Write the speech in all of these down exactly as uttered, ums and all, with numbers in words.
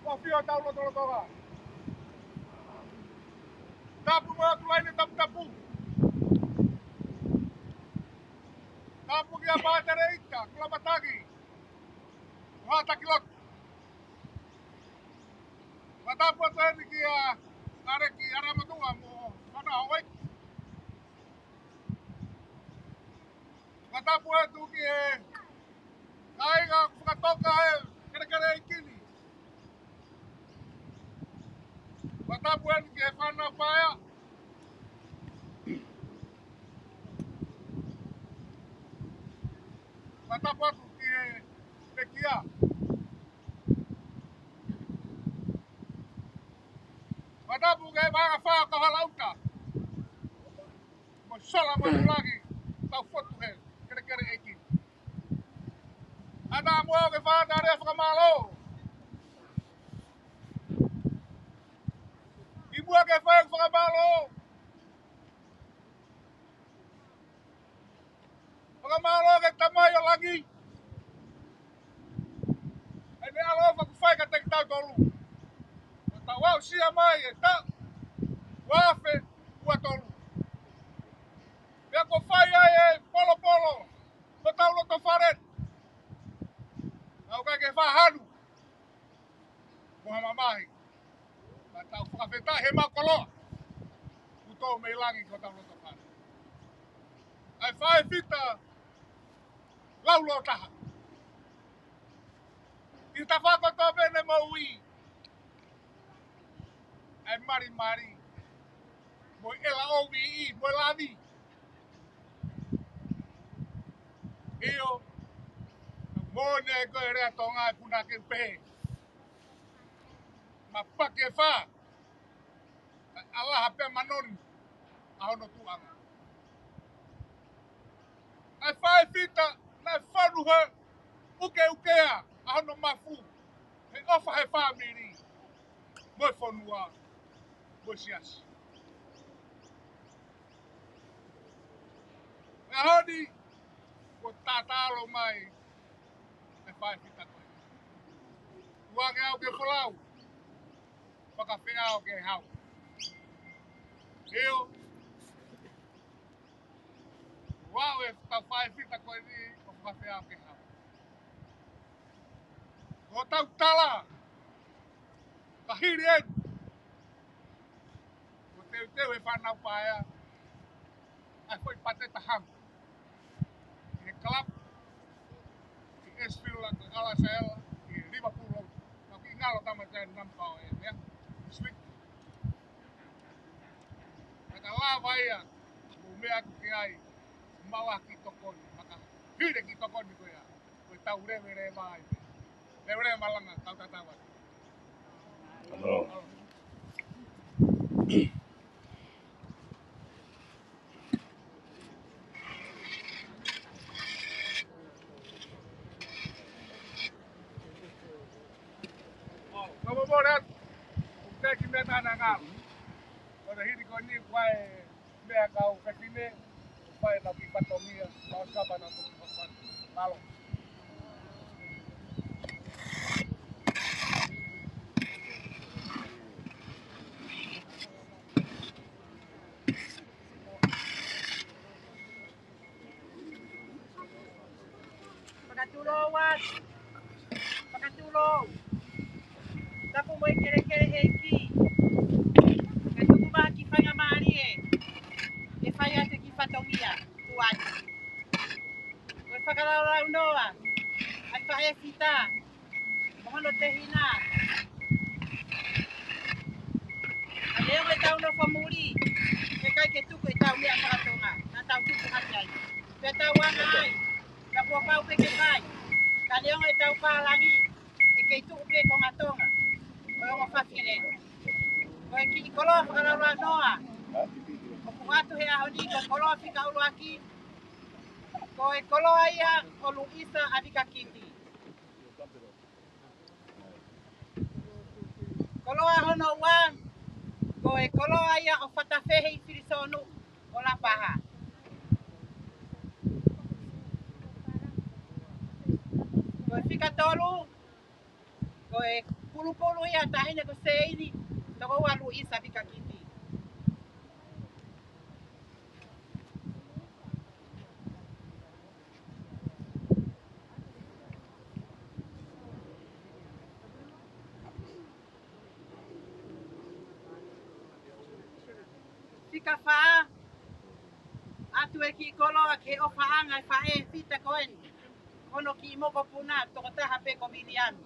ʻOku ʻafio ʻetau lotolotonga. Tapu mo e ʻOtua ʻi he taputapu. Tapu kia Pātele ʻIta Kulamatagi, ʻo Haʻa Takilotu. Fakatapu atu heni kia Aleki ʻAlamatuʻa mo Fana Hawai. Fakatapu atu ki he kāinga fakatoka ʻo e kelekele ʻeiki ni. Fakatapu atu ki he fānau paea. Fakatapu atu ki he pekia. Fakatapu ki he vaʻa fā ʻo Kauhalaʻuta mo Sola mo Tulagi, tau fotu he kelekele ʻeiki. ʻAtā mo au ke fai ʻa e fakamālō. ʻI muʻa ke fai ʻa e fakamālō, fakamālō ki he Tamai ʻo Langi ʻi heʻene ʻaloʻofa kuo fai kiate kitautolu, ʻo tau aʻusia mai e taʻu ua afe ua tolu. Pea kuo fai ai e polopolo ʻo hotau loto fale. Tau ʻikai ke fai ha hanu mo ha mamahi. Ka tau fakafetaʻi he maʻu koloa kuo tō mei langi ki hotau loto fale. ʻA e faʻē fita laulōtaha ʻi he tafaʻaki kotoa pē ʻene moʻui. ʻA e malimali mo e L O V E mo e lavi. ʻIo, moʻoni ko e lea Tonga ʻa e punake pē. Mapaki e fā, ka ʻalaha pē manoni ʻa hono tuʻanga. ʻA e faʻē fita naʻe fonu he ʻukeʻukea ʻa hono mafu, he ʻofa he fāmili mo e fonua mo e siasi. He ʻaho ni, kuo tatalo mai e faʻē fita ko ē. Tuku ange au ke folau, fakafeʻao ke hau. ʻIo, ʻoku ou ʻi he faʻē fita ko eni ʻo fakafeʻao ke hau. Ko hotau tala, ka hili eni, kuo teuteu he fānau paea ʻa e foʻi pate taha ʻi he club ʻi Ashfield, ʻa e Alasaela, ʻi Liverpool Road. Naʻa ku kiʻi ngalo tama te namba ʻo e meʻa, sweet. Naʻa ka lava ia, mo meʻa ʻoku ke ʻai, maʻu ha kiʻi tokoni, naʻa ka hili e kiʻi tokoni ko ia. Ko e tau leveleva ai. Leveleva malanga, tau tatau ai. Hello. Ka mo mole atu, ʻoku teʻeki meʻa naʻa ngalo. Ko e hili ko eni kuo ʻai meʻa kau fefine, fai nau kiʻi fatongia, nau kapa nau kiʻi fatongia. Mālō. Fakatulou atu. Fakatulou. Tapu mo e kelekele ʻeiki. Ka tuku mai ha kiʻi faingamālie ke fai atu e kiʻi fatongia. Tuʻu atu. Ko e fakalaulaunoa ʻa e faʻē fita mo hono tehina. Ka neongo ʻetau nofo muli, ʻe ʻikai ke tuku ʻetau meʻa faka-Tonga, naʻa tau tupu hake ai. Pea tau anga ai, ka kuo pau pē ke fai. Ka neongo ʻetau pālangi, ʻe kei tuʻu pē konga Tonga ʻo e ongo fafine. Ko e kiʻi koloa fakalaulaunoa ʻoku ʻoatu he ʻaho ni, ko e koloa fika ʻuluaki, ko e koloa ia ʻo Luisa ʻAvikakiti. Koloa hono ua, ko e koloa ia ʻo Fatafehi Filisonu ʻo Lapaha. Ko e fika tolu, ko e Pulupulu ia, taʻahine ko Seini, toko ua Luisa Vikakiti. Fika fā, ʻoatu e kiʻi koloa ki he ʻofaʻanga ʻa e faʻē Fita ko eni. Hono kiʻi mokopuna, tokotaha pē ko Viliami.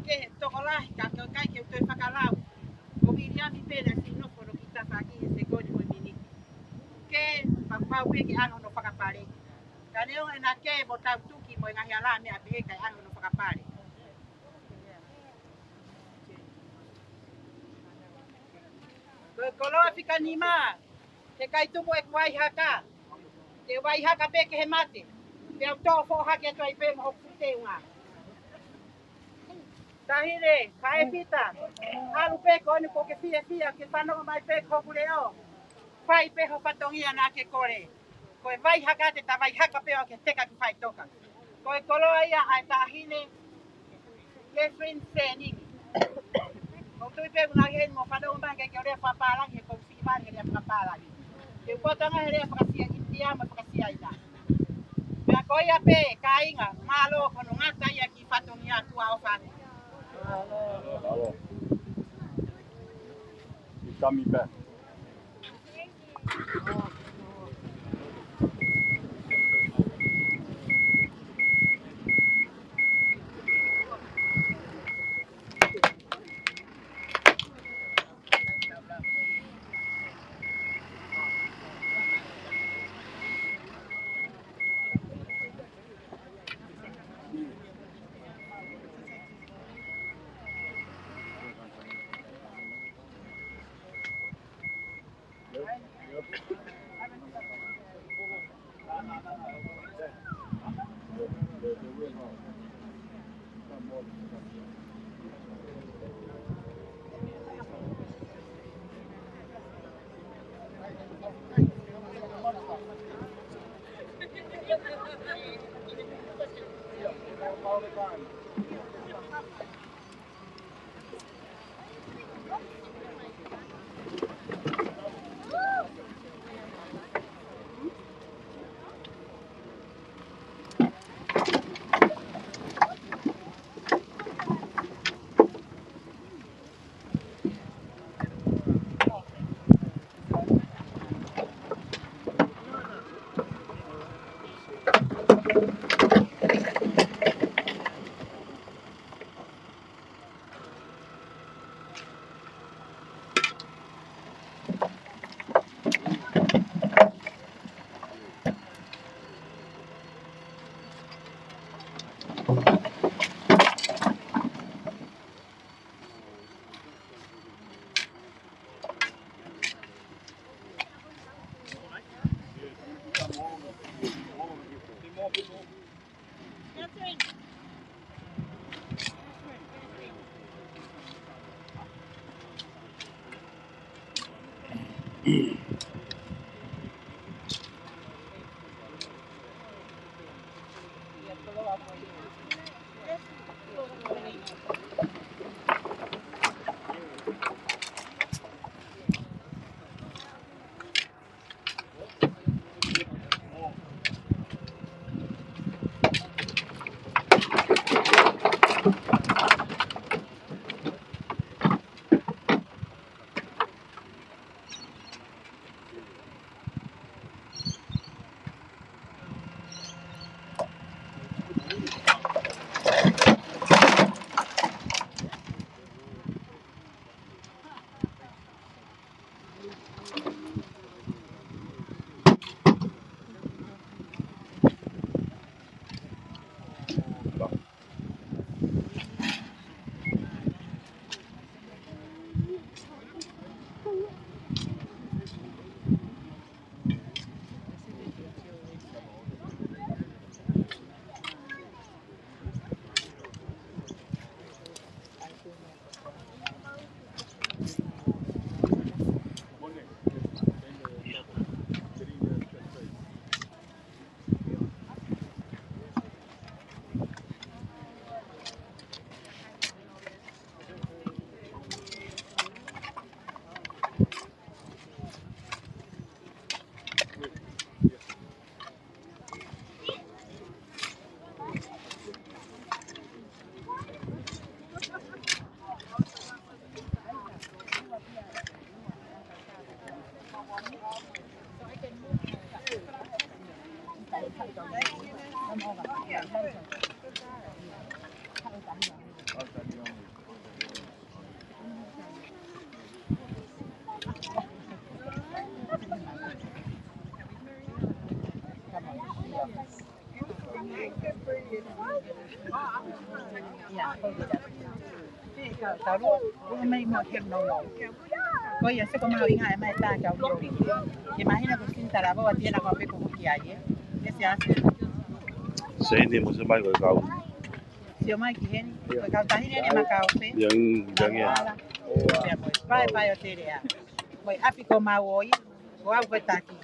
Ke tokolahi ka ke kai ke u toe fakalau. Ko Viliami pē naʻe siʻi nofo hono kiʻi tafaʻaki he sekoni mo e miniti. Ke pau pē ke ʻalu hono fakapale. Ka neongo ʻena kē mo tautuki mo e ngaahi hala meʻa pehē kae ʻalu hono fakapale. Ko e koloa fika nima, ke kai tuku ʻeku vaihaka. Ke vaihaka pē ki he mate. Pea u toʻo foʻohake atu ai pē mo hoku fuʻu teunga. Taʻahine, faʻē Fita. ʻAlu pē ko eni kuo ke fiefia, ke fanongo mai pē ki hoku leʻo. Fai pē ho fatongia naʻa ke kole. Ko e vaihaka te ta vaihaka pē ʻo ke teka ki faʻitoka. Ko e koloa ia ʻa e taʻahine Catherine Seningi. ʻOku ou tui pē ʻoku nau ʻi heni mo fanongo mai ke ke lea fakapālangi he ʻoku ou siʻi vale he lea fakapālangi. Ke u poto ange he lea fakasia ʻInitia mo fakasia ʻIna. Pea ko ia pē, kāinga, mālō ko hono ngata ia ki fatongia tua o fani. He's coming back. Ko ia, se ko mahuʻinga e mai tā kau io. Ke mahino ko Sinta la ua tiena ko pe ko ki ai, ē. Ke se ase. Seini mo se mai ko e kau. Sio mai ki heni. Ko e kau tahine ne makau pe. Ia, ia, ia. Ala. Ia, mo e pae, pae ʻo Telea. Mo e ʻapi ko Mauoi. Ko au ko e taki.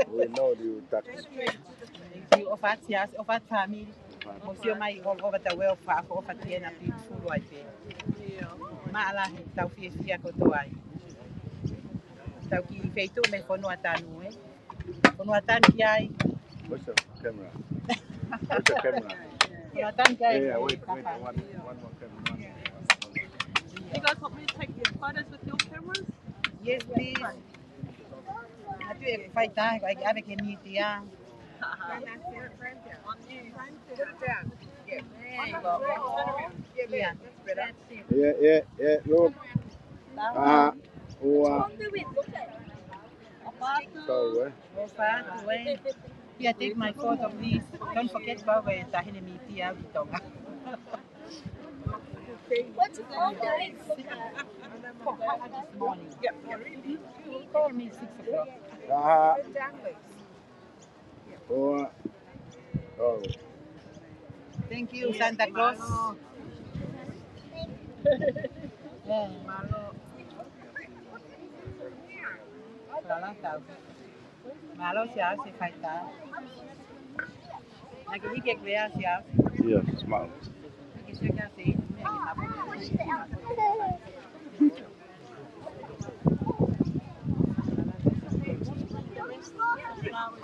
We know you taki. Thank you. ʻOfa atu Siaosi, ʻofa atu fāmili. Mo sio mai all over the world, fa, ʻofa atu ena beautiful ai pē. Mālō lahi, tau fiefia kotoa ai. Tau kiʻi feituʻu mei Fonuatanu, ē. Fonuatanu ki ai. Where's the camera? Where's the camera? Fonuatanu ki ai. Yeah, wait, wait, one, one more camera. You guys want me to take your photos with your cameras? Yes, please. Atu e fai tā, ko e ʻai ke ʻave ke mītia. Put it down. Yeah. There you go. Yeah, yeah, yeah, look. Ah, ua. Sorry, eh? ʻOfa atu, ē. Here, take my photo, please. Don't forget about the tahine mītia ʻi Tonga. What's your phone doing? This morning. He called me six o'clock. Ah. Ua. Oh. Thank you, Santa Claus. Eh, mālō. Mālō tau. Mālō Siaosi fai tā. Naʻá ke hiki ʻeku lea Siaosi. Ia, smart. Naʻá ke sio kia se, meʻa ke mapu.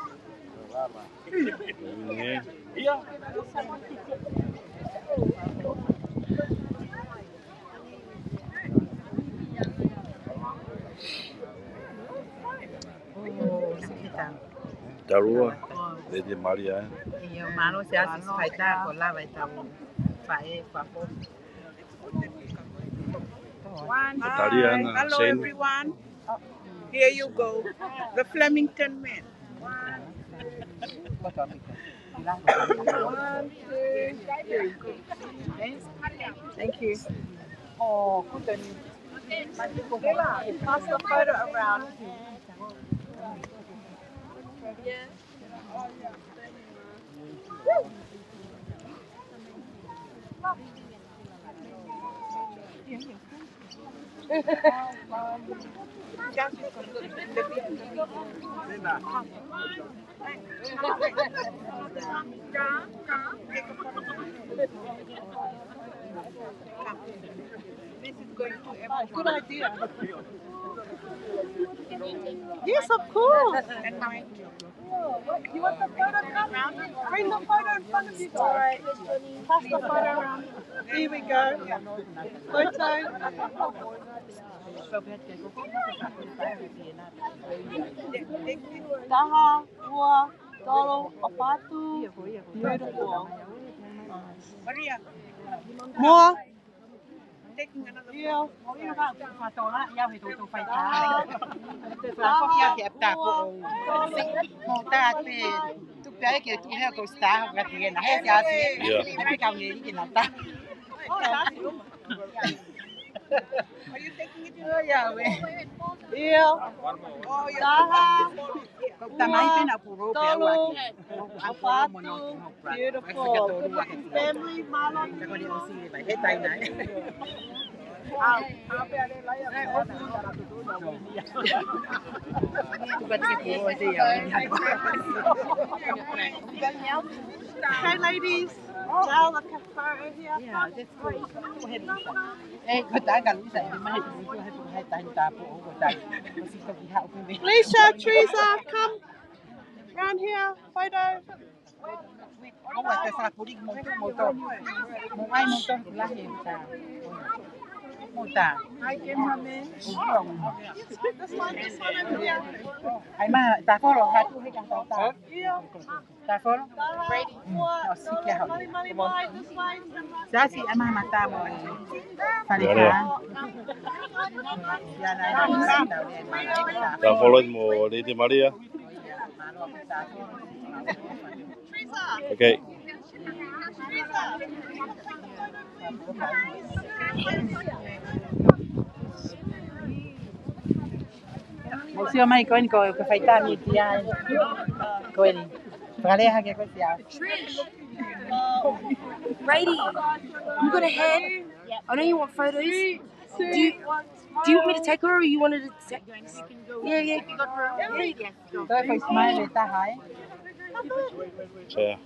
Talu ā, Lady Malia, ē? ʻIo, mālō Siaosi fai tā ko lava e tau faʻē, fafo. One, hi. Hello, everyone. Here you go. The Flemington men. One, two. One, two, three. Thank you. Oh, good on you. Pass the photo around. Yeah. This is going to everyone. Good idea. Yes, of course. And mine too. You want the photo? Come, bring the photo in front of you guys. Pass the photo around. Here we go. Photo. Taha, ua, tolu, ʻofa atu. Beautiful. Maria. More. ʻIo, ʻio ka fatola, ia he toutou fai tā. Te fai foki ake ʻapta ko. Mo tā te, tuku pē ke tuku he ko star, ka tiena, he Siaosi. ʻIo. He pē kau nge i ke nata. ʻIo, taha, ua, tolu, ʻofa atu. Beautiful. Family, mālō. Hey, ladies. Now look how far here. Yeah, that's good. Hey, ko tā ka Lisa, ʻi he mahe, ko tā ka Lisa, ko tā ka Lisa. Lisa, Teresa, come. Round here, photo. Ko ua te sa puli mo tu mo to. Mo ai mo to lahi ta. Mo ta. Ai ma ta folo ha tu he ka ta ta. Ta folo. Brady. O si kia ho. Sa si ai ma ma ta mo. Fale ka. Ia na. Ta folo mo Lady Maria. Okay. Mo sio mai ko eni ko ka faitā mi tia. Ko eni. Fakaleha ke ko tia. Brady, I'm gonna head. I know you want photos. Do you, do you want me to take her or you wanted to take? Yeah, yeah. Ko e fai smile e taha e. Sure.